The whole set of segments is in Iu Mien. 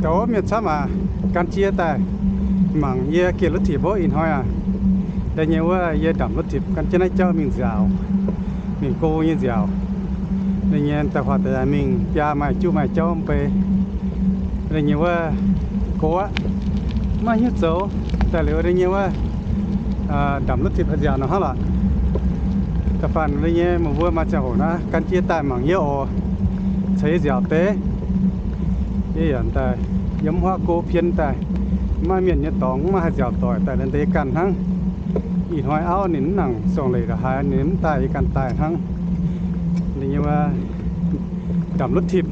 Mienh camv aac, gan jienv daaih mangc yie geh รถถีบ hov. Ih hnoi aac, da'nyeic wuov yie ndamc รถถีบ gan jienv naaiv jauv mingh nziaauc, mingh go nyei nziaauc. Da'nyeic daaih huaax daaih mingh biaa maaih juqv maaih jauv mv bei. Da'nyeic wuov go aqv, maiv hiuv zoux. Daaih liuz da'nyeic wuov ndamc รถถีบ haih nziaauc nor hnangv lorqc. Da'faanh da'nyeic meih mbuo maaih ziangh hoc naaiv gan jienv daaih mangc yie oc, caux yie nziaauc deix. Yie yaac daaih yiem huaav go pien daaih, maiv maaih mienh nyei dorngx, maiv maaih haih nziaauc doic, daaih liuz deix ganh hnangv. Ih hnoi auv ninh mv nangc, song leic la'haaix ninh mv daaih, yie ganh daaih hnangv. Ndamc รถถีบ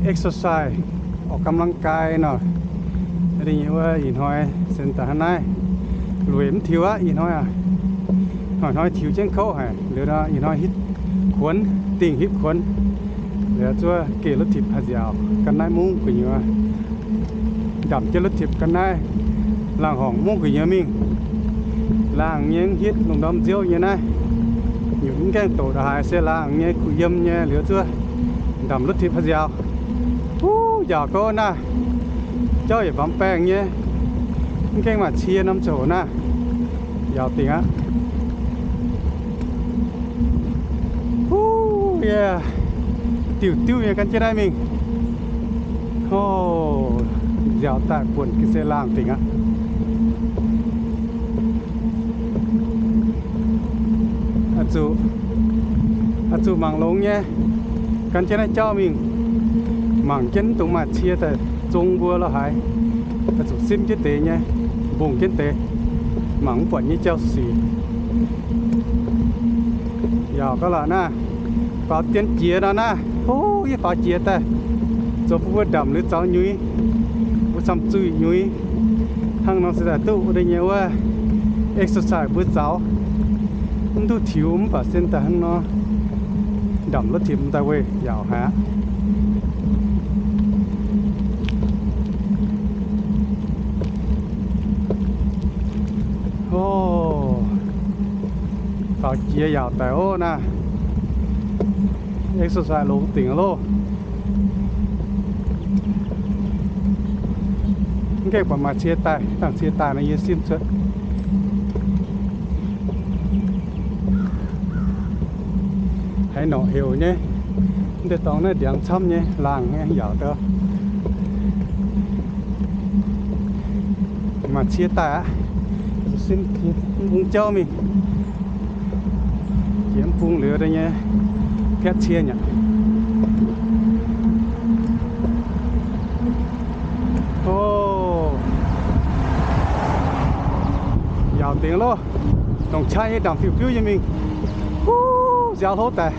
exercise, ออกกำลังกาย nor. Ndeic nyei wuov ih hnoi sen daaih hnangv naaiv, lueic mv tiux aqv ih hnoi aac. Hnoi-hnoi tiux jienv kouv haic. Liuz nor ih hnoi hitv kuonx, dingh hitv kuonx. Liuz zuov geh รถถีบ haih nziaauc, gan naaiv mungv gu'nyuoz, ndamc jienv รถถีบ gan naaiv, laangh horngc mungv gu'nyuoz mingh. Laangh nyei mv hitv, lungh ndorm nziouv nyei naaiv, nyutc mv gaengh doqc ndongc haaix se laangh nyei, kuh yiem nyei. Liuz zuov ndamc รถถีบ haih nziaauc. Huv, nziaauc gouv naaiv, jauv yietc baamz baengh nyei, mv gaengh maaih cie norm ziangh hoc naaiv, nziaauc dingc aqv. Huv, yie diuh diuv nyei gan jienv naaiv mingh. Hov, nziaauc daaih buonc ga'sie laangh dingc aqv. Oix zuqc, oix zuqc mangc longx nyei, gan jienv naaiv jauv mingh, mangc jienv dongh maaih cie daaih zong mbuo lorh haaix. Oix zuqc simv jienv deix nyei, mbungh jienv deix, mangc mv buatc nyei jauv sic. Yaac gauh lorqc naaiv, faaux dien jiex nor naaiv, huv, yie faaux jiex daaih, zoux bun mbuo ndamc liuz zaux nyuiz, mbuo camv zuih nyuiz. Hnangv nor se daaih duqv wuov deix nyei wuov exercise mbuo zaux. Mv duqv tiux mv baac sen daaih hnangv nor, ndamc รถถีบ daaih weih yaac haic aqv. Ov, faaux jiex yaac daic ov naaiv. Exercise longx dingc loh. Mv gaengh buatc maaih cie daaih, dangh cie daaih nor yie simv cuotv. Haiz norqc heuc nyei. Mv deix dorngx naaiv ndiangx camv nyei, laangh nyei, yaac deix. Maaih cie daaih aqv. Simv mv bung jauv mingh. Jiex mv bung liuz deix nyei piatv cie nyei. Ov, yaac dingc loh. Longc qaqv nyei ndamc fiuv-fiuv nyei mingh. Huv, nziaaux hlo daic.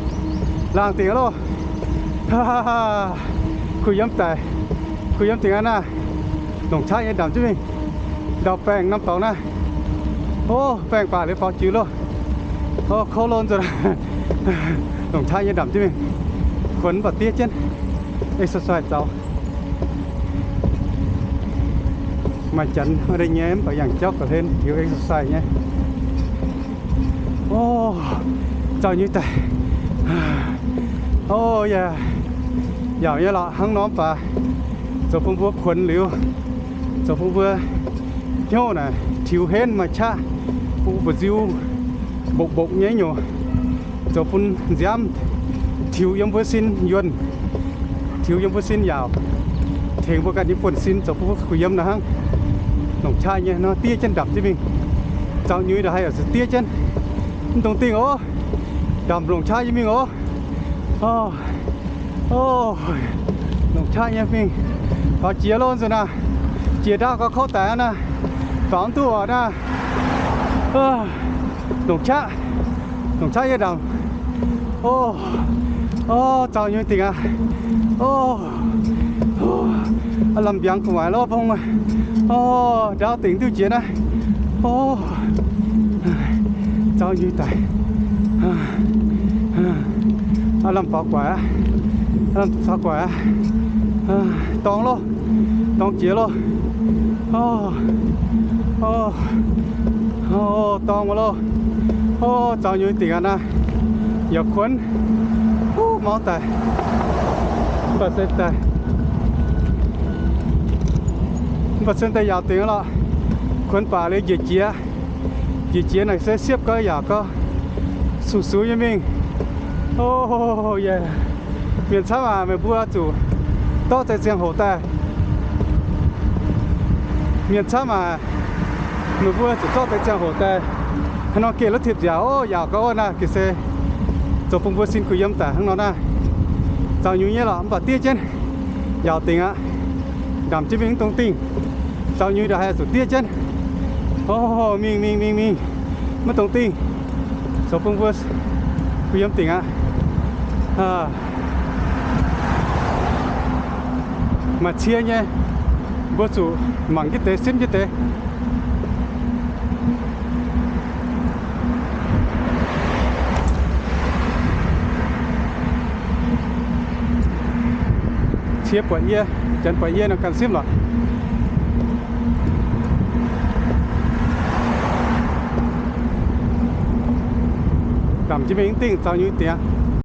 Laangh dingc loh. Kuh yiem daic. Kuh yiem dingc aqv naaiv. Longc qaqv nyei ndamc jienv mingh. Ndau-baengh norm dorngx naaiv. Ov, baengh baac liuz faaux jiex loh. Ov, kouv loh nzunc. Longc qaqv nyei ndamc jienv mingh. Kuonx mv baac diev jienv. Exercise zaux. Maaih janx wuov deix nyei mv baac yangh jauv ga'hlen liuz exercise nyei. Ov, zaux nyuiz daaih. Ov, yaac, yaac nyei lorqc hnangv nor mv baac zoux bun mbuo kuonx liuz, zoux bun mbuo hnyouv naaic tiux henv maaih qaqv, bun mbu'nziu mbopv-mbopv nyei nyungc, zoux bun nziaamv tiux yiem mbuo sin yuonh, tiux yiem mbuo sin yaauc, tengx mbuo ganh nyei buonv-sin zoux bun mbuo kuh yiem nor hnangv. Longc qaqv nyei nor diev jienv ndamc jienv mingh. Zaux nyuiz ndongc haaix yaac zuqc diev jienv. Mv dungx dingh oc. Ndamc longc qaqv nyei mingh oc. Ov, longc qaqv nyei mingh. Faaux jiex loh nzunc naaiv. Jiex ndaauv gauh kouv daic aqv naaiv. Faaux mv duqv oc naaiv. Longc qaqv, longc qaqv nyei ndamc. Ov, zaux nyuiz dingc aqv. Ov, lamh mbiaangx gu'nguaaic loh bung. Ov, ndaauv dingc duqv jiex naaiv. Ov, zaux nyuiz daic. Lamh faaux gu'nguaaic aqv. Lamh faaux gu'nguaaic aqv. Dorngx loh. Dorngx jiex loh. Dorngx mv loh. Zaux nyuiz dingc aqv naaiv. Yaac kuonx. Huv, mauv daic. Mv baac se daaih. Baac cen daaih yaauc dingc lorqc. Kuonx baac liuz njiec jiex, njiec jiex naaic se siepv gau yaauc gau, sungx-sungx nyei mingh. O, mienh camv aac, meih mbuo zuqc zorqv deix ziangh hoc daaih. Mienh camv aac, meih mbuo zuqc zorqv deix ziangh hoc daaih. Hnangv nor geh lov tipc nziaauc, o, yaauc gau wuov naaiv ga'sie zoux bun mbuo sin kuh yiem daaih hnangv nor naaiv. Zaux nyuiz nyei lorqc, mv baac diev jienv, yaauc dingc aqv. Ndamc jienv mingh mv dongh dingh. Zaux nyuiz ndongc haaix zuqc diev jienv. O, mingh mingh mingh mingh, maiv dongh dingh. Zoux bun mbuo kuh yiem dingc aqv. Maaih cie nyei, mbuo zuqc mangc jienv deix, simv jienv deix. Cie buatc yie, janx buatc yie nor ganh simv lorqc. Ndamc jienv mingh mv dingh, zaux nyuiz dingc aqv.